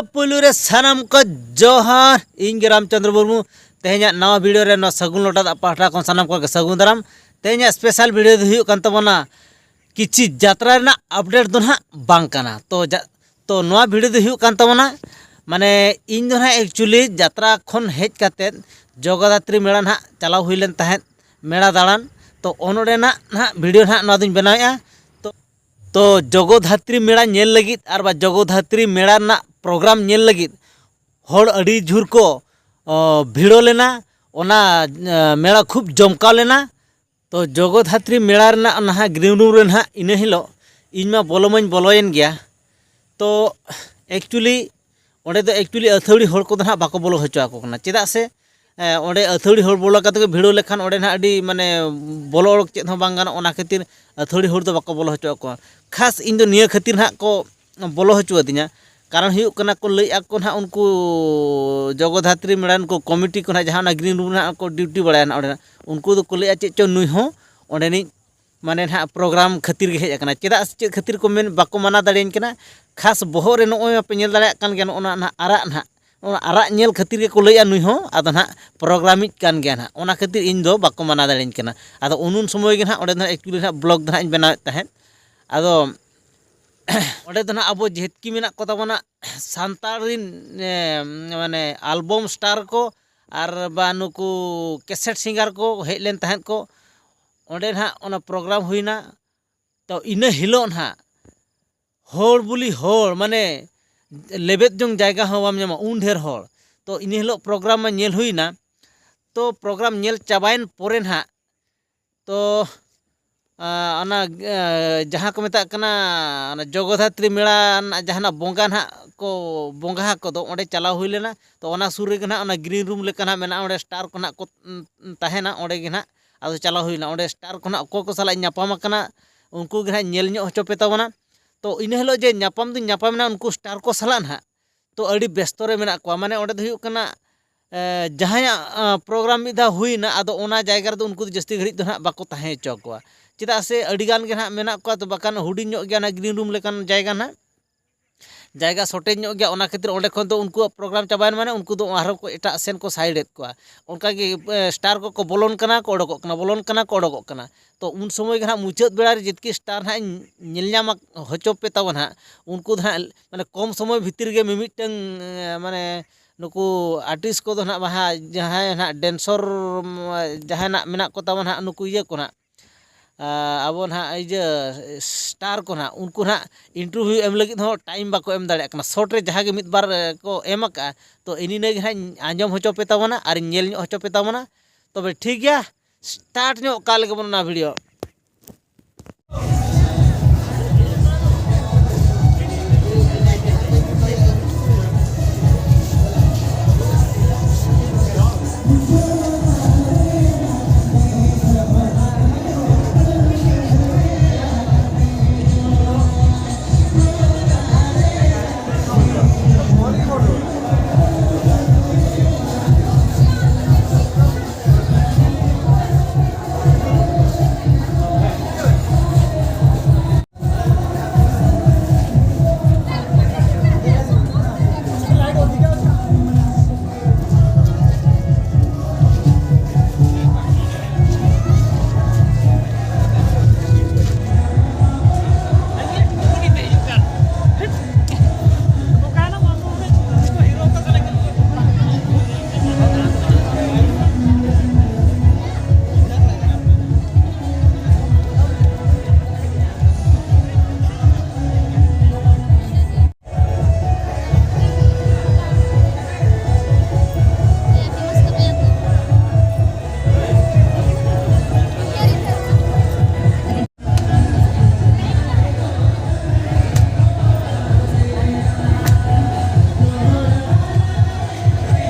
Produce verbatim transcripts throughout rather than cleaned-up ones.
ᱯᱩᱭᱞᱩ ᱨᱮ ᱥᱟᱱᱟᱢ ᱠᱚ ᱡᱚᱦᱟᱨ, ᱤᱧ ᱜᱮ ᱨᱟᱢᱪᱚᱸᱫᱽᱨᱚ ᱢᱩᱨᱢᱩ᱾ ᱛᱮᱦᱮᱧᱟᱜ ᱱᱟᱣᱟ ᱵᱷᱤᱰᱤᱭᱳ ᱨᱮ ᱱᱚᱣᱟ ᱥᱟᱹᱜᱩᱱ ᱞᱚᱴᱟ ᱫᱟᱜ ᱯᱟᱦᱴᱟ ᱠᱷᱚᱱ ᱥᱟᱱᱟᱢ ᱠᱚᱜᱮ ᱥᱟᱹᱜᱩᱱ ᱫᱟᱨᱟᱢ᱾ ᱛᱮᱦᱮᱧᱟᱜ ᱥᱯᱮᱥᱟᱞ ᱵᱷᱤᱰᱤᱭᱳ ᱫᱚ ᱦᱩᱭᱩᱜ ᱠᱟᱱ ᱛᱟᱵᱚᱱᱟ ᱠᱤᱪᱷᱤ ᱡᱟᱛᱨᱟ ᱨᱮᱱᱟᱜ ᱟᱯᱰᱮᱴ ᱫᱚ ᱱᱟᱦᱟᱜ ᱵᱟᱝ ᱠᱟᱱᱟ᱾ ᱛᱚ ᱡᱟ-, ᱛᱚ ᱱᱚᱣᱟ ᱵᱷᱤᱰᱤᱭᱳ ᱫᱚ ᱦᱩᱭᱩᱜ ᱠᱟᱱ ᱛᱟᱵᱚᱱᱟ, ᱢᱟᱱᱮ ᱤᱧ ᱫᱚ ᱱᱟᱦᱟᱜ ᱮᱠᱪᱩᱭᱮᱞᱤ ᱡᱟᱛᱨᱟ ᱠᱷᱚᱱ ᱦᱮᱡ ᱠᱟᱛᱮᱫ ᱡᱚᱜᱚᱫᱷᱟᱛᱨᱤ ᱢᱮᱲᱟ ᱱᱟᱦᱟᱜ ᱪᱟᱞᱟᱣ ᱦᱩᱭ ᱞᱮᱱ ᱛᱟᱦᱮᱸᱫ, ᱢᱮᱲᱟ ᱫᱟᱬᱟᱱ᱾ ᱛᱚ ᱚᱱᱚᱸᱰᱮᱱᱟᱜ ᱱᱟᱦᱟᱜ ᱵᱷᱤᱰᱤᱭᱳ ᱱᱟᱦᱟᱜ ᱱᱚᱣᱟ ᱫᱚᱧ ᱵᱮᱱᱟᱣᱮᱫᱼᱟ᱾ ᱛᱚ, ᱛᱚ ᱡᱚᱜᱚᱫᱷᱟᱛᱨᱤ ᱢᱮᱲᱟ ᱧᱮᱞ ᱞᱟᱹᱜᱤᱫ ᱟᱨ ᱵᱟ ᱡᱚᱜᱚᱫᱷᱟᱛᱨᱤ ᱢᱮᱲᱟ ᱨᱮᱱᱟᱜ ᱯᱨᱳᱜᱨᱟᱢ ᱧᱮᱞ ᱞᱟᱹᱜᱤᱫ ᱦᱚᱲ ᱟᱹᱰᱤ ᱡᱳᱨ ᱠᱚ, ᱚ, ᱵᱷᱤᱲᱚ ᱞᱮᱱᱟ᱾ ᱚᱱᱟ, ᱮ, ᱢᱮᱲᱟ ᱠᱷᱩᱵ ᱡᱚᱢᱠᱟᱣ ᱞᱮᱱᱟ᱾ ᱛᱚ ᱡᱚᱜᱚᱫᱷᱟᱛᱨᱤ ᱢᱮᱲᱟ ᱨᱮᱱᱟᱜ ᱱᱟᱦᱟᱜ ᱜᱨᱤᱱ ᱨᱩᱢ ᱨᱮ ᱱᱟᱦᱟᱜ ᱤᱱᱟᱹ ᱦᱤᱞᱳᱜ ᱤᱧ ᱢᱟ ᱵᱚᱞᱚ ᱢᱟᱧ ᱵᱚᱞᱚᱭᱮᱱ ᱜᱮᱭᱟ᱾ ᱛᱚ ᱮᱠᱪᱩᱭᱮᱞᱤ ᱚᱸᱰᱮ ᱫᱚ ᱮᱠᱪᱩᱭᱮᱞᱤ ᱟᱹᱛᱷᱟᱹᱣᱲᱤ ᱦᱚᱲ ᱠᱚᱫᱚ ᱱᱟᱦᱟᱜ ᱵᱟᱠᱚ ᱵᱚᱞᱚ ᱦᱚᱪᱚ ᱟᱠᱚ ᱠᱟᱱᱟ᱾ ᱪᱮᱫᱟᱜ ᱥᱮ, ᱮ, ᱚᱸᱰᱮ ᱟᱹᱛᱷᱟᱹᱣᱲᱤ ᱦᱚᱲ ᱵᱚᱞᱚ ᱠᱟᱛᱮ ᱠᱚ ᱵᱷᱤᱲᱟᱹᱣ ᱞᱮᱠᱷᱟᱱ ᱚᱸᱰᱮ ᱱᱟᱦᱟᱜ ᱟᱹᱰᱤ, ᱢᱟᱱᱮ, ᱵᱚᱞᱚ ᱚᱰᱚᱠ ᱪᱮᱫ ᱦᱚᱸ ᱵᱟᱝ ᱜᱟᱱᱚᱜ᱾ ᱚᱱᱟ ᱠᱷᱟᱹᱛᱤᱨ ᱟᱹᱛᱷᱟᱹᱣᱲᱤ ᱦᱚᱲ ᱫᱚ ᱵᱟᱠᱚ ᱵᱚᱞᱚ ᱦᱚᱪᱚ ᱟᱠᱚᱣᱟ᱾ ᱠᱷᱟᱥ ᱤᱧ ᱫᱚ ᱱᱤᱭᱟᱹ ᱠᱷᱟᱹᱛᱤᱨ ᱱᱟᱦᱟᱜ ᱠᱚ ᱵᱚᱞᱚ ᱦᱚᱪᱚ ᱟᱹᱫᱤᱧᱟ᱾ ᱠᱟᱨᱚᱱ ᱦᱩᱭᱩᱜ ᱠᱟᱱᱟ ᱠᱚ, ᱞᱟᱹᱭᱮᱫᱼᱟ ᱠᱚ ᱱᱟᱦᱟᱜ ᱩᱱᱠᱩ ᱡᱚᱜᱚᱫᱷᱟᱛᱨᱤ ᱢᱮᱲᱟ ᱨᱮᱱ ᱠᱚ ᱠᱚᱢᱤᱴᱤ ᱠᱚ ᱱᱟᱦᱟᱜ ᱡᱟᱦᱟᱸ ᱚᱱᱟ ᱜᱨᱤᱱ ᱨᱩᱢ ᱨᱮ ᱱᱟᱦᱟᱜ ᱠᱚ ᱰᱤᱭᱩᱴᱤ ᱵᱟᱲᱟᱭᱟ ᱱᱟᱦᱟᱜ ᱚᱸᱰᱮ ᱱᱟᱦᱟᱜ, ᱩᱱᱠᱩ ᱫᱚᱠᱚ ᱞᱟᱹᱭᱮᱫᱼᱟ ᱪᱮᱫ ᱪᱚ ᱱᱩᱭ ᱦᱚᱸ ᱚᱸᱰᱮᱱᱤᱡ, ᱢᱟᱱᱮ, ᱱᱟᱦᱟᱜ ᱯᱨᱳᱜᱨᱟᱢ ᱠᱷᱟᱹᱛᱤᱨ ᱜᱮ ᱦᱮᱡ ᱟᱠᱟᱱᱟ᱾ ᱪᱮᱫᱟᱜ ᱥᱮ ᱪᱮᱫ ᱠᱷᱟᱹᱛᱤᱨ ᱠᱚ ᱢᱮᱱ, ᱵᱟᱠᱚ ᱢᱟᱱᱟ ᱫᱟᱲᱮᱭᱟᱹᱧ ᱠᱟᱱᱟ᱾ ᱠᱷᱟᱥ ᱵᱚᱦᱚᱜ ᱨᱮ ᱱᱚᱜᱼᱚᱭ ᱢᱟᱯᱮ ᱧᱮᱞ ᱫᱟᱲᱮᱭᱟᱜ ᱠᱟᱱ ᱜᱮᱭᱟ, ᱱᱚᱜᱼᱚ ᱱᱟ ᱱᱟᱦᱟᱜ ᱟᱨᱟᱜ ᱱᱟᱦᱟᱜ, ᱚᱱᱟ ᱟᱨᱟᱜ ᱧᱮᱞ ᱠᱷᱟᱹᱛᱤᱨ ᱜᱮᱠᱚ ᱞᱟᱹᱭᱮᱫᱼᱟ ᱱᱩᱭ ᱦᱚᱸ ᱟᱫᱚ ᱱᱟᱦᱟᱜ ᱯᱨᱳᱜᱨᱟᱢᱤᱡ ᱠᱟᱱ ᱜᱮᱭᱟ ᱱᱟᱦᱟᱜ᱾ ᱚᱱᱟ ᱠᱷᱟᱹᱛᱤᱨ ᱤᱧ ᱫᱚ ᱵᱟᱠᱚ ᱢᱟᱱᱟ ᱫᱟᱲᱮᱭᱟᱹᱧ ᱠᱟᱱᱟ᱾ ᱟᱫᱚ ᱩᱱᱩᱱ ᱥᱚᱢᱚᱭ ᱜᱮ ᱱᱟᱦᱟᱜ ᱚᱸᱰᱮ ᱫᱚ ᱱᱟᱦᱟᱜ ᱮᱠᱪᱩᱭᱮᱞᱤ ᱱᱟᱦᱟᱜ ᱵᱞᱚᱜᱽ ᱫᱚ ᱱᱟᱦᱟᱜ ᱤᱧ ᱵᱮᱱᱟᱣᱮᱫ ᱛᱟᱦᱮᱸᱫ᱾ ᱟᱫᱚ ᱚᱸᱰᱮ ᱫᱚ ᱱᱟᱦᱟᱜ ᱟᱵᱚ ᱡᱮᱛᱠᱤ ᱢᱮᱱᱟᱜ ᱠᱚ ᱛᱟᱵᱚᱱᱟ ᱥᱟᱱᱛᱟᱲ ᱨᱤᱱ, ᱮ, ᱢᱟᱱᱮ ᱟᱞᱵᱚᱢ ᱥᱴᱟᱨ ᱠᱚ ᱟᱨ ᱵᱟ ᱱᱩᱠᱩ ᱠᱮᱥᱮᱴ ᱥᱤᱝᱜᱟᱨ ᱠᱚ ᱦᱮᱡ ᱞᱮᱱ ᱛᱟᱦᱮᱸᱫ ᱠᱚ᱾ ᱚᱸᱰᱮ ᱱᱟᱦᱟᱜ ᱚᱱᱟ ᱯᱨᱳᱜᱨᱟᱢ ᱦᱩᱭᱱᱟ᱾ ᱛᱚ ᱤᱱᱟᱹ ᱦᱤᱞᱳᱜ ᱱᱟᱦᱟᱜ ᱦᱚᱲ ᱵᱩᱞᱤ ᱦᱚᱲ, ᱢᱟᱱᱮ ᱞᱮᱵᱮᱫ ᱡᱚᱝ ᱡᱟᱭᱜᱟ ᱦᱚᱸ ᱵᱟᱢ ᱧᱟᱢᱟ, ᱩᱱ ᱰᱷᱮᱨ ᱦᱚᱲ᱾ ᱛᱚ ᱤᱱᱟᱹ ᱦᱤᱞᱳᱜ ᱯᱨᱳᱜᱨᱟᱢ ᱢᱟ ᱧᱮᱞ ᱦᱩᱭᱱᱟ᱾ ᱛᱚ ᱯᱨᱳᱜᱨᱟᱢ ᱧᱮᱞ ᱪᱟᱵᱟᱭᱮᱱ ᱯᱚᱨᱮ ᱱᱟᱦᱟᱜ, ᱛᱚ, ᱟ, ᱚᱱᱟ, ᱟ, ᱡᱟᱦᱟᱸ ᱠᱚ ᱢᱮᱛᱟᱜ ᱠᱟᱱᱟ, ᱚᱱᱟ ᱡᱚᱜᱚᱫᱷᱟᱛᱨᱤ ᱢᱮᱲᱟ ᱨᱮᱱᱟᱜ ᱡᱟᱦᱟᱱᱟᱜ ᱵᱚᱸᱜᱟ ᱱᱟᱦᱟᱜ ᱠᱚ ᱵᱚᱸᱜᱟ ᱟᱠᱚ ᱫᱚ, ᱚᱸᱰᱮ ᱪᱟᱞᱟᱣ ᱦᱩᱭ ᱞᱮᱱᱟ᱾ ᱛᱚ ᱚᱱᱟ ᱥᱩᱨ ᱨᱮᱜᱮ ᱱᱟᱦᱟᱜ ᱚᱱᱟ ᱜᱨᱤᱱ ᱨᱩᱢ ᱞᱮᱠᱟ ᱱᱟᱦᱟᱜ ᱢᱮᱱᱟᱜᱼᱟ, ᱚᱸᱰᱮ ᱥᱴᱟᱨ ᱠᱚ ᱱᱟᱦᱟᱜ ᱠᱚ, ᱩᱸ, ᱛᱟᱦᱮᱱᱟ᱾ ᱚᱸᱰᱮ ᱜᱮ ᱱᱟᱦᱟᱜ ᱟᱫᱚ ᱪᱟᱞᱟᱣ ᱦᱩᱭ ᱞᱮᱱᱟ᱾ ᱚᱸᱰᱮ ᱥᱴᱟᱨ ᱠᱚ ᱱᱟᱦᱟᱜ ᱚᱠᱚᱭ ᱠᱚ ᱥᱟᱞᱟᱜ ᱤᱧ ᱧᱟᱯᱟᱢ ᱟᱠᱟᱱᱟ, ᱩᱱᱠᱩ ᱜᱮ ᱱᱟᱦᱟᱜ ᱧᱮᱞ ᱧᱚᱜ ᱦᱚᱪᱚ ᱯᱮ ᱛᱟᱵᱚᱱᱟ᱾ ᱛᱚ ᱤᱱᱟᱹ ᱦᱤᱞᱳᱜ ᱡᱮ ᱧᱟᱯᱟᱢ ᱫᱩᱧ ᱧᱟᱯᱟᱢ ᱮᱱᱟ ᱩᱱᱠᱩ ᱥᱴᱟᱨ ᱠᱚ ᱥᱟᱞᱟᱜ ᱱᱟᱦᱟᱜ, ᱛᱚ ᱟᱹᱰᱤ ᱵᱮᱥᱛᱚ ᱨᱮ ᱢᱮᱱᱟᱜ ᱠᱚᱣᱟ᱾ ᱢᱟᱱᱮ ᱚᱸᱰᱮ ᱫᱚ ᱦᱩᱭᱩᱜ ᱠᱟᱱᱟ, ᱮ, ᱡᱟᱦᱟᱸᱭᱟᱜ, ᱟ, ᱯᱨᱳᱜᱨᱟᱢ ᱢᱤᱫ ᱫᱷᱟᱣ ᱦᱩᱭᱱᱟ, ᱟᱫᱚ ᱚᱱᱟ ᱡᱟᱭᱜᱟ ᱨᱮᱫᱚ ᱩᱱᱠᱩ ᱫᱚ ᱡᱟᱹᱥᱛᱤ ᱜᱷᱟᱹᱲᱤᱡ ᱫᱚ ᱱᱟᱦᱟᱜ ᱵᱟᱠᱚ ᱛᱟᱦᱮᱸ ᱦᱚᱪᱚ ᱟᱠᱚᱣᱟ᱾ ᱪᱮᱫᱟᱜ ᱥᱮ ᱟᱹᱰᱤ ᱜᱟᱱ ᱜᱮ ᱱᱟᱦᱟᱜ ᱢᱮᱱᱟᱜ ᱠᱚᱣᱟ, ᱛᱚ ᱵᱟᱠᱷᱟᱱ ᱦᱩᱰᱤᱧ ᱧᱚᱜ ᱜᱮᱭᱟ ᱱᱟᱦᱟᱜ ᱜᱨᱤᱱ ᱨᱩᱢ ᱞᱮᱠᱟᱱ ᱡᱟᱭᱜᱟ ᱱᱟᱦᱟᱜ᱾ ᱡᱟᱭᱜᱟ ᱥᱚᱴᱮᱡᱽ ᱧᱚᱜ ᱜᱮᱭᱟ, ᱚᱱᱟ ᱠᱷᱟᱹᱛᱤᱨ ᱚᱸᱰᱮ ᱠᱷᱚᱱ ᱫᱚ ᱩᱱᱠᱩᱣᱟᱜ ᱯᱨᱳᱜᱨᱟᱢ ᱪᱟᱵᱟᱭᱮᱱ ᱢᱟᱱᱮ ᱩᱱᱠᱩ ᱫᱚ ᱟᱨᱦᱚᱸ ᱠᱚ ᱮᱴᱟᱜ ᱥᱮᱱ ᱠᱚ ᱥᱟᱭᱤᱰ ᱮᱫ ᱠᱚᱣᱟ᱾ ᱚᱱᱠᱟᱜᱮ ᱥᱴᱟᱨ ᱠᱚᱠᱚ ᱵᱚᱞᱚᱱ ᱠᱟᱱᱟ ᱠᱚ ᱚᱰᱚᱠᱚᱜ ᱠᱟᱱᱟ, ᱵᱚᱞᱚᱱ ᱠᱟᱱᱟ ᱠᱚ ᱚᱰᱚᱠᱚᱜ ᱠᱟᱱᱟ᱾ ᱛᱚ ᱩᱱ ᱥᱚᱢᱚᱭ ᱜᱮ ᱱᱟᱦᱟᱜ ᱢᱩᱪᱟᱹᱫ ᱵᱮᱲᱟ ᱨᱮ ᱡᱮᱛᱠᱤ ᱥᱴᱟᱨ ᱱᱟᱦᱟᱜ ᱤᱧ ᱧᱮᱞ ᱧᱟᱢ ᱦᱚᱪᱚ ᱯᱮ ᱛᱟᱵᱚᱱ ᱦᱟᱸᱜ, ᱩᱱᱠᱩ ᱫᱚ ᱱᱟᱦᱟᱜ ᱢᱟᱱᱮ ᱠᱚᱢ ᱥᱚᱢᱚᱭ ᱵᱷᱤᱛᱤᱨ ᱜᱮ ᱢᱤᱢᱤᱫᱴᱟᱝ ᱮᱸ, ᱢᱟᱱᱮ ᱱᱩᱠᱩ ᱟᱨᱴᱤᱥᱴ ᱠᱚᱫᱚ ᱱᱟᱦᱟᱜ ᱵᱟᱦᱟ ᱡᱟᱦᱟᱸᱭ ᱱᱟᱦᱟᱜ ᱰᱮᱱᱥᱚᱨ ᱡᱟᱦᱟᱸᱭ ᱱᱟᱦᱟᱜ ᱢᱮᱱᱟᱜ ᱠᱚ ᱛᱟᱵᱚᱱ ᱦᱟᱸᱜ ᱱᱩᱠᱩ ᱤᱭᱟᱹ ᱠᱚ ᱱᱟᱦᱟᱜ ᱟᱵᱚ ᱱᱟᱦᱟᱜ ᱤᱭᱟᱹ ᱥᱴᱟᱨ ᱠᱚ ᱱᱟᱦᱟᱜ, ᱩᱱᱠᱩ ᱱᱟᱦᱟᱜ ᱤᱱᱴᱟᱨᱵᱷᱤᱭᱩ ᱮᱢ ᱞᱟᱹᱜᱤᱫ ᱦᱚᱸ ᱴᱟᱭᱤᱢ ᱵᱟᱠᱚ ᱮᱢ ᱫᱟᱲᱮᱭᱟᱜ ᱠᱟᱱᱟ᱾ ᱥᱚᱨᱴ ᱨᱮ ᱡᱟᱦᱟᱸ ᱜᱮ ᱢᱤᱫ ᱵᱟᱨ ᱠᱚ ᱮᱢ ᱟᱠᱟᱫᱼᱟ, ᱛᱚ ᱤᱱᱤ ᱤᱱᱟᱹ ᱜᱮ ᱱᱟᱦᱟᱜ ᱤᱧ ᱟᱸᱡᱚᱢ ᱦᱚᱪᱚ ᱯᱮ ᱛᱟᱵᱚᱱᱟ ᱟᱨ ᱤᱧ ᱧᱮᱞ ᱧᱚᱜ ᱦᱚᱪᱚ ᱯᱮ ᱛᱟᱵᱚᱱᱟ᱾ ᱛᱚᱵᱮ ᱴᱷᱤᱠ ᱜᱮᱭᱟ, ᱥᱴᱟᱨᱴ ᱧᱚᱜ ᱠᱟᱜ ᱞᱮᱜᱮ ᱵᱚᱱ ᱚᱱᱟ ᱵᱷᱤᱰᱤᱭᱳ᱾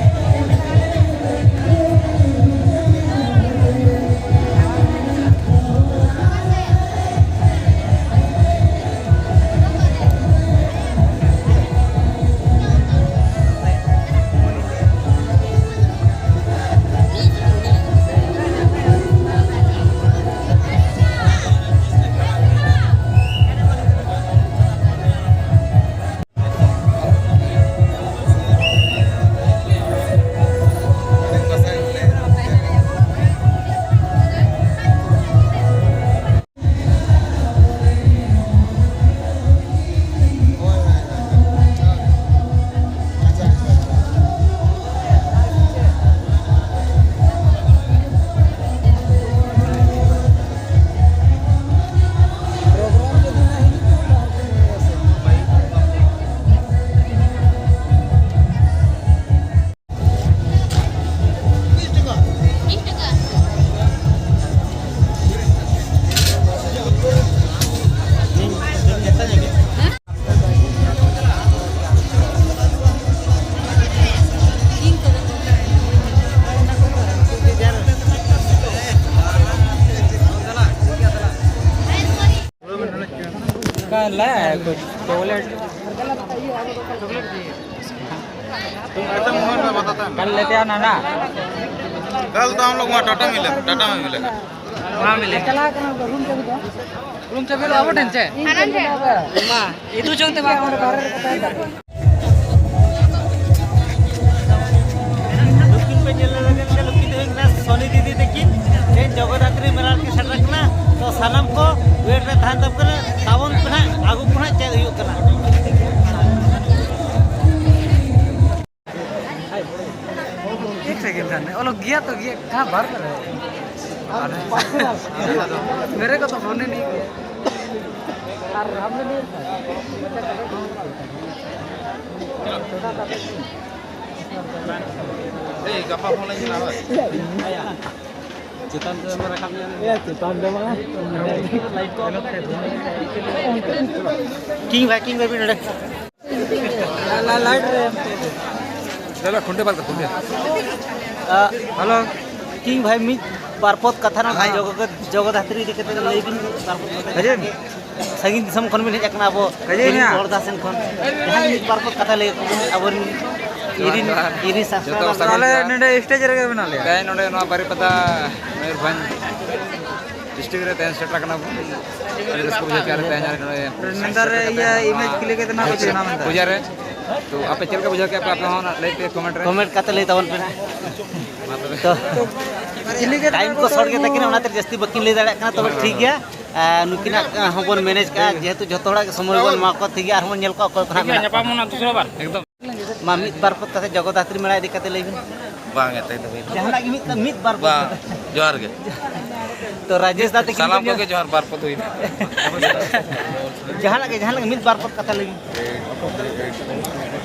ला कुछ चॉकलेट। कल लेते आना ना। कल तो हम लोग वहाँ टाटा मिले, टाटा में मिलेंगे। हाँ, मिले। रूम चाबी लो, अब टेंशन। आनंद है। माँ, ये तू चलते बात। ᱱᱩᱠᱤᱱ ᱯᱮ ᱧᱮᱞ ᱞᱮᱠᱤᱱ ᱜᱮ, ᱱᱩᱠᱤᱱ ᱫᱚ ᱦᱩᱭᱩᱜ ᱠᱟᱱᱟ ᱥᱚᱱᱤ ᱫᱤᱫᱤ ᱛᱟᱹᱠᱤᱱ᱾ ᱛᱮᱦᱮᱧ ᱡᱚᱜᱚᱫᱟᱛᱨᱤ ᱢᱮᱞᱟ ᱨᱮᱠᱤᱱ ᱥᱮᱴᱮᱨ ᱠᱟᱱᱟ᱾ ᱛᱚ ᱥᱟᱱᱟᱢ ᱠᱚ ᱣᱮᱴ ᱨᱮ ᱛᱟᱦᱮᱱ ᱛᱟᱵᱚᱱ ᱠᱟᱱᱟ, ᱛᱟᱵᱚᱱ ᱯᱮ ᱱᱟᱦᱟᱜ, ᱟᱹᱜᱩ ᱠᱚ ᱱᱟᱦᱟᱜ ᱪᱮᱫ ᱦᱩᱭᱩᱜ ᱠᱟᱱᱟ᱾ एक सेकंड, ओलो गया तो गया, कहाँ बार कर रहे हो? मेरे को तो फोन ही नहीं किया। ᱪᱮᱛᱟᱱ ᱨᱮ ᱢᱟ᱾ ᱠᱤᱝ ᱵᱷᱟᱭ, ᱠᱤᱝ ᱵᱷᱟᱭ, ᱢᱤᱫ ᱱᱚᱰᱮ᱾ ᱞᱟᱭᱤᱴ ᱨᱮ᱾ ᱫᱟᱫᱟ, ᱠᱷᱩᱱᱴᱟᱹ ᱵᱟᱫ ᱠᱟᱛᱮ, ᱠᱷᱩᱱᱴᱟᱹ᱾ ᱦᱮᱞᱳ᱾ ᱠᱤᱝ ᱵᱷᱟᱭ, ᱢᱤᱫ ᱵᱟᱨ ᱯᱚᱫ ᱠᱟᱛᱷᱟ ᱱᱚᱰᱮ ᱡᱚᱜᱚ-, ᱡᱚᱜᱚᱫᱟᱛᱨᱤ ᱤᱫᱤ ᱠᱟᱛᱮ ᱞᱟᱹᱭ ᱵᱤᱱ, ᱵᱟᱨ ᱯᱚᱫ ᱠᱟᱛᱷᱟ᱾ ᱥᱟᱺᱜᱤᱧ ᱫᱤᱥᱚᱢ ᱠᱷᱚᱱ ᱵᱤᱱ ᱦᱮᱡ ᱟᱠᱟᱱᱟ ᱟᱵᱚ ᱠᱟᱡᱮ ᱢᱮᱱᱟᱜ᱾ ᱦᱚᱲ ᱫᱟᱥᱮᱱ ᱠᱷᱚᱱ᱾ ᱡᱟᱦᱟᱸ ᱜᱮ ᱢᱤᱫ ᱵᱟᱨ ᱯᱚᱫ ᱠᱟᱛᱷᱟ ᱞᱟᱹᱭ ᱟᱠᱚ ᱵᱤᱱ ᱟᱵᱚᱨᱮᱱ ᱤᱨᱤᱱ, ᱤᱨᱤᱱ ᱥᱟᱥᱛᱟ ᱡᱚᱛᱚ ᱥᱟᱥᱛᱟ ᱟᱞᱮ ᱱᱚᱰᱮ ᱥᱴᱮᱡ ᱨᱮᱜᱮ ᱢᱮᱱᱟᱜ ᱞᱮᱭᱟ᱾ ᱛᱮᱦᱮᱧ ᱱᱚᱰᱮ ᱱᱚᱣᱟ ᱵᱟᱨᱤᱯᱟᱫᱟ ᱢᱚᱭᱩᱨᱵᱷᱚᱸᱡᱽ ᱰᱤᱥᱴᱨᱤᱠᱴ ᱨᱮ ᱛᱮᱦᱮᱧ ᱥᱮᱴᱮᱨ ᱟᱠᱟᱱᱟ ᱵᱚᱱ᱾ ᱟᱹᱰᱤ ᱨᱟᱹᱥᱠᱟᱹ ᱵᱩᱡᱷᱟᱹᱣ ᱠᱮᱫᱼᱟ ᱞᱮ ᱛᱮᱦᱮᱧ ᱟᱞᱮ ᱱᱚᱰᱮ ᱢᱮᱱᱫᱟ ᱨᱮ ᱥᱮᱴᱮᱨ ᱠᱟᱛᱮ ᱤᱭᱟᱹ ᱱᱚᱣᱟ ᱤᱢᱮᱡᱽ ᱠᱞᱤᱠ ᱠᱟᱛᱮ ᱱᱚᱣᱟ ᱠᱚ ᱪᱮᱫ ᱱᱟᱢ ᱮᱫᱟ? ᱯᱩᱡᱟ ᱨᱮ᱾ ᱛᱚ ᱟᱯᱮ ᱪᱮᱫ ᱞᱮᱠᱟ ᱵᱩᱡᱷᱟᱹᱣ ᱠᱮᱫᱼᱟ ᱯᱮ? ᱟᱯᱮ ᱦᱚᱸ ᱚᱱᱟ ᱞᱟᱹᱭ ᱯᱮ ᱠᱚᱢᱮᱱᱴ ᱨᱮ᱾ ᱠᱚᱢᱮᱱᱴ ᱠᱟᱛᱮ ᱞᱟᱹᱭ ᱛᱟᱵᱚᱱ ᱯᱮ ᱱᱟᱦᱟᱜ᱾ ᱢᱟ ᱛᱚᱵᱮ᱾ ᱛᱚ ᱴᱟᱭᱤᱢ ᱠᱚ ᱥᱚᱨᱴ ᱜᱮᱛᱟ ᱠᱤᱱᱟ, ᱚᱱᱟᱛᱮ ᱡᱟᱹᱥᱛᱤ ᱵᱟᱹᱠᱤᱱ ᱞᱟᱹᱭ ᱫᱟᱲᱮᱭᱟᱜ ᱠᱟᱱᱟ᱾ ᱛᱚᱵᱮ ᱴᱷᱤᱠ ᱜᱮᱭᱟ, ᱟᱨ ᱱᱩᱠᱤᱱᱟᱜ ᱦᱚᱸᱵᱚᱱ ᱢᱮᱱᱮᱡᱽ ᱠᱟᱜᱼᱟ, ᱡᱮᱦᱮᱛᱩ ᱡᱚᱛᱚ ᱦᱚᱲᱟᱜ ᱜᱮ ᱥᱚᱢᱚᱭ ᱵᱚᱱ ᱮᱢᱟ ᱠᱚᱣᱟ᱾ ᱴᱷᱤᱠ ᱜᱮᱭᱟ, ᱟᱨᱦᱚᱸ ᱵᱚᱱ ᱧᱮᱞ ᱠᱚᱣᱟ ᱚᱠᱚᱭ ᱠᱚ ᱱᱟᱦᱟᱜ ᱢᱮᱱᱟᱜ ᱠᱚᱣᱟ᱾ ᱧᱟᱯᱟᱢ ᱵᱚᱱᱟ ᱫᱚᱥᱨᱟ ᱵᱟᱨ᱾ ᱮᱠᱫᱚᱢ᱾ ᱢᱟ ᱢᱤᱫ ᱵᱟᱨ ᱯᱚᱫ ᱠᱟᱛᱮ ᱡᱚᱜᱚᱫᱟᱛᱨᱤ ᱢᱮᱞᱟ ᱤᱫᱤ ᱠᱟᱛᱮ ᱞᱟᱹᱭ ᱵᱤᱱ᱾ ᱵᱟᱝ, ᱮᱛᱮ ᱫᱚ ᱦᱩᱭᱱᱟ᱾ ᱡᱟᱦᱟᱱᱟᱜ ᱜᱮ ᱢᱤᱫ, ᱢᱤᱫ ᱵᱟᱨ ᱯᱚᱫ ᱵᱟᱝ, ᱠᱟᱛᱮ᱾ ᱡᱚᱦᱟᱨ ᱜᱮ᱾ ᱛᱚ ᱨᱟᱡᱮᱥ ᱫᱟ ᱛᱟᱹᱠᱤᱱ ᱥᱟᱱᱟᱢ ᱵᱤᱱ ᱠᱚᱜᱮ ᱡᱚᱦᱟᱨ, ᱵᱟᱨ ᱯᱚᱫ ᱦᱩᱭᱱᱟ᱾ ᱡᱟᱦᱟᱱᱟᱜ ᱜᱮ, ᱡᱟᱦᱟᱱᱟᱜ ᱜᱮ ᱢᱤᱫ ᱵᱟᱨ ᱯᱚᱫ ᱠᱟᱛᱷᱟ ᱞᱟᱹᱭ ᱵᱤᱱ᱾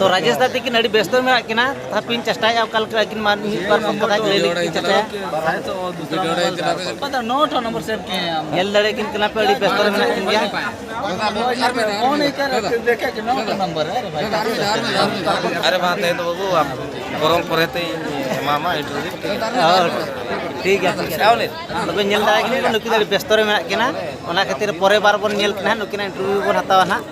ᱛᱚ ᱨᱟᱡᱮᱥ ᱫᱟ ᱛᱟᱹᱠᱤᱱ ᱟᱹᱰᱤ ᱵᱮᱥᱛᱚ ᱢᱮᱱᱟᱜ ᱠᱤᱱᱟ, ᱛᱚᱛᱷᱟᱯᱤᱧ ᱪᱮᱥᱴᱟᱭᱟ ᱚᱠᱟ ᱞᱮᱠᱟ ᱟᱹᱠᱤᱱ ᱢᱟ ᱢᱤᱫ ᱵᱟᱨ ᱠᱚ ᱠᱟᱛᱷᱟ ᱞᱟᱹᱭ ᱞᱟᱹᱜᱤᱫ ᱠᱤᱱ ᱪᱮᱥᱴᱟᱭᱟ᱾ ᱯᱟᱛᱟ ᱱᱚ ᱴᱷᱟ ᱱᱚᱢᱵᱚᱨ ᱥᱮᱵᱷ ᱠᱤᱭᱮ ᱦᱟᱢ᱾ ᱧᱮᱞ ᱫᱟᱲᱮᱭᱟᱠᱤᱱ ᱠᱟᱱᱟ ᱯᱮ, ᱟᱹᱰᱤ ᱵᱮᱥᱛᱚ ᱨᱮ ᱢᱮᱱᱟᱜ ᱠᱤᱱ ᱜᱮᱭᱟ᱾ ᱯᱷᱳᱱ ᱦᱤᱥᱟᱹᱵ ᱛᱮ ᱫᱮᱠᱷᱮ ᱠᱤ ᱱᱚ ᱴᱷᱟ ᱱᱚᱢᱵᱚᱨ ᱦᱮ ᱨᱮ ᱵᱷᱟᱭ᱾ ᱟᱨᱮ ᱵᱟᱝ, ᱛᱮᱦᱮᱧ ᱫᱚ ᱵᱟᱹᱵᱩ, ᱟᱢ ᱜᱚᱨᱚᱢ ᱯᱚᱨᱮ ᱛᱮᱧ ᱮᱢᱟᱢᱟ ᱤᱱᱴᱟᱨᱵᱷᱤᱭᱩ, ᱴᱷᱤᱠ ᱜᱮᱭᱟ? ᱦᱳᱭ, ᱴᱷᱤᱠ ᱜᱮᱭᱟ, ᱴᱷᱤᱠ ᱜᱮᱭᱟ᱾ ᱛᱚᱵᱮ ᱧᱮᱞ ᱫᱟᱲᱮᱭᱟᱠᱤᱱ ᱠᱟᱱᱟ, ᱱᱩᱠᱤᱱ ᱫᱚ ᱟᱹᱰᱤ ᱵᱮᱥᱛᱚ ᱨᱮ ᱢᱮᱱᱟᱜ ᱠᱤᱱᱟ, ᱚᱱᱟ ᱠᱷᱟᱹᱛᱤᱨ ᱯᱚᱨᱮ ᱵᱟᱨ ᱵᱚᱱ ᱧᱮᱞ ᱠᱤᱱᱟ ᱦᱟᱸᱜ, ᱱᱩᱠᱤᱱᱟᱜ ᱤᱱᱴᱟᱨᱵᱷᱤᱭᱩ ᱵᱚᱱ ᱦᱟᱛᱟᱣᱟ ᱦᱟᱸᱜ᱾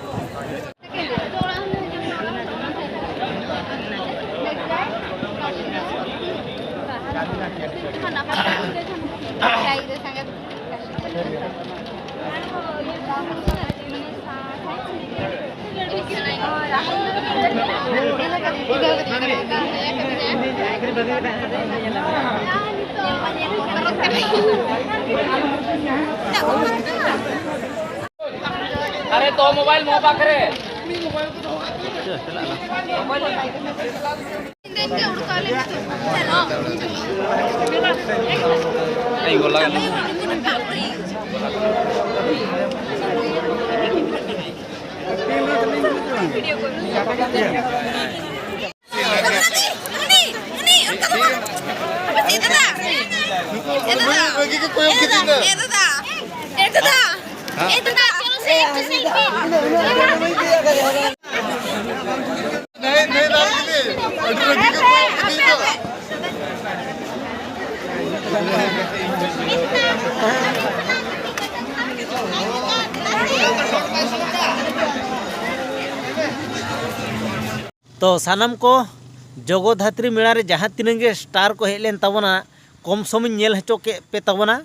अरे तो मोबाइल मुंह पाखरे। ᱛᱚ ᱥᱟᱱᱟᱢ ᱠᱚ, ᱡᱚᱜᱚᱫᱷᱟᱛᱨᱤ ᱢᱮᱞᱟ ᱨᱮ ᱡᱟᱦᱟᱸ ᱛᱤᱱᱟᱹᱜ ᱜᱮ ᱥᱴᱟᱨ ᱠᱚ ᱦᱮᱡ ᱞᱮᱱ ᱛᱟᱵᱚᱱᱟ, ᱠᱚᱢ ᱥᱚᱢᱤᱧ ᱧᱮᱞ ᱦᱚᱪᱚ ᱠᱮᱫ ᱯᱮ ᱛᱟᱵᱚᱱᱟ,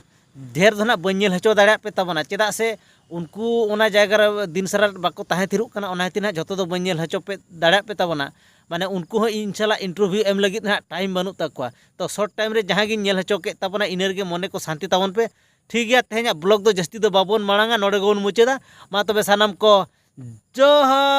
ᱰᱷᱮᱨ ᱫᱚ ᱱᱟᱜ ᱵᱟᱹᱧ ᱧᱮᱞ ᱦᱚᱪᱚ ᱫᱟᱲᱮᱭᱟᱜ ᱯᱮ ᱛᱟᱵᱚᱱᱟ, ᱪᱮᱫᱟᱜ ᱥᱮ ᱩᱱᱠᱩ ᱚᱱᱟ ᱡᱟᱭᱜᱟ ᱨᱮ ᱫᱤᱱ ᱥᱟᱨᱟ ᱵᱟᱠᱚ ᱛᱟᱦᱮᱸ ᱛᱷᱤᱨᱚᱜ ᱠᱟᱱᱟ, ᱚᱱᱟ ᱠᱷᱟᱹᱛᱤᱨ ᱱᱟᱜ ᱡᱷᱚᱛᱚ ᱫᱚ ᱵᱟᱹᱧ ᱧᱮᱞ ᱦᱚᱪᱚ ᱯᱮ ᱫᱟᱲᱮᱭᱟᱜ ᱯᱮ ᱛᱟᱵᱚᱱᱟ᱾ ᱢᱟᱱᱮ ᱩᱱᱠᱩ ᱦᱚᱸ ᱤᱧ ᱥᱟᱞᱟᱜ ᱤᱱᱴᱟᱨᱵᱷᱤᱭᱩ ᱮᱢ ᱞᱟᱹᱜᱤᱫ ᱱᱟᱜ ᱴᱟᱭᱤᱢ ᱵᱟᱹᱱᱩᱜ ᱛᱟᱠᱚᱣᱟ᱾ ᱛᱚ ᱥᱚᱨᱴ ᱴᱟᱭᱤᱢ ᱨᱮ ᱡᱟᱦᱟᱸ ᱜᱤᱧ ᱧᱮᱞ ᱦᱚᱪᱚ ᱠᱮᱫ ᱛᱟᱵᱚᱱᱟ, ᱤᱱᱟᱹ ᱨᱮᱜᱮ ᱢᱚᱱᱮ ᱠᱚ ᱥᱟᱱᱛᱤ ᱛᱟᱵᱚᱱ ᱯᱮ᱾ ᱴᱷᱤᱠ ᱜᱮᱭᱟ, ᱛᱮᱦᱮᱧᱟᱜ ᱵᱞᱚᱜ ᱫᱚ ᱡᱟᱹᱥᱛᱤ ᱫᱚ ᱵᱟᱵᱚᱱ ᱢᱟᱲᱟᱝᱟ, ᱱᱚᱰᱮ ᱜᱮᱵᱚᱱ ᱢᱩᱪᱟᱹᱫᱟ᱾ ᱢᱟ ᱛᱚᱵᱮ ᱥᱟᱱᱟᱢ ᱠᱚ ᱡᱚᱦᱟᱨ᱾